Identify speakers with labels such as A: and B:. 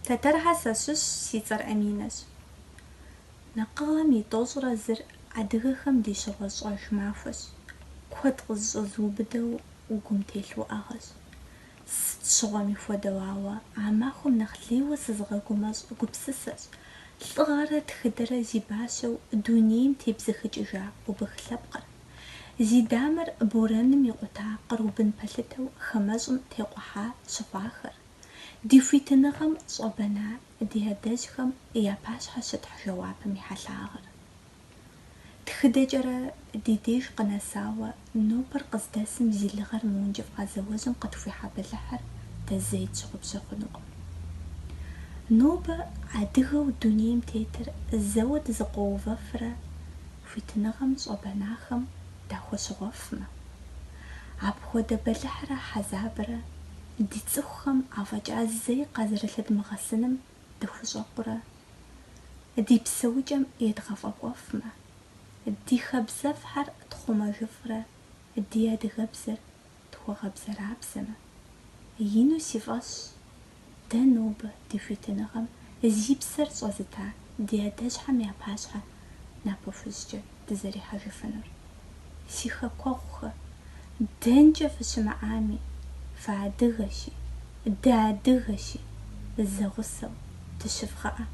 A: Тэтэрхэ сащыщщ, си цӏэр Аминэщ. Накъыгъэм и 31-р адыгэхэм ди щыгъуэ-щӏэж махуэщ, куэд къызэщӏэзыубыдэу гум телъ уӏэгъэщ. Сыт щыгъуэми хуэдэу, ауэ а махуэм нэхъ лейуэ сызыгъэгумэщӏ гупсысэщ, лӏыгъэрэ тхыдэрэ зи бащэу дунейм тебзэхыкӏыжа убых лъэпкъыр. Зи дамэр борэным икъута къру бын пэлъытэу хамэщӏым текъухьа щыхъуахэр. Ди хуитыныгъэм щӏэбэна ди адэжьхэм я пащхьэ щытхь жэуапым и хьэлъагъыр. Тхыдэкӏэрэ ди деж къынэсауэ нобэр къыздэсым зи лыгъэр мыункӏыфӏа зауэжьым къытхуихьа бэлыхьыр дэ зэи тщыгъупщэ хъунукъым. Нобэ адыгэу дунейм тетыр зэуэ дызэкъуэувэфрэ хуитыныгъэм щӏэбэнахэм дахуэщыгъуэфмэ, апхуэдэ бэлыхьрэ хьэзабрэ ди цӏыхухэм афӏэкӏа зэи къазэрылъыдмыгъэсыным дыхущӏэкъурэ ди псэукӏэм едгъэфӏэкӏуэфмэ, ди хабзэфӏхэр тхъумэжыфрэ ди адыгэбзэр тхуэгъэбзэрабзэмэ, ину си фӏэщщ дэ нобэ ди хуитыныгъэм зи псэр щӏэзыта ди адэжьхэм я пащхьэ напэ хужькӏэ дызэрихьэжыфынур. Си хэкуэгъухэ, дэнкӏэ фыщымыӏами, фыадыгэщи, дыадыгэщи, зэгъусэу дыщывгъэӏэ.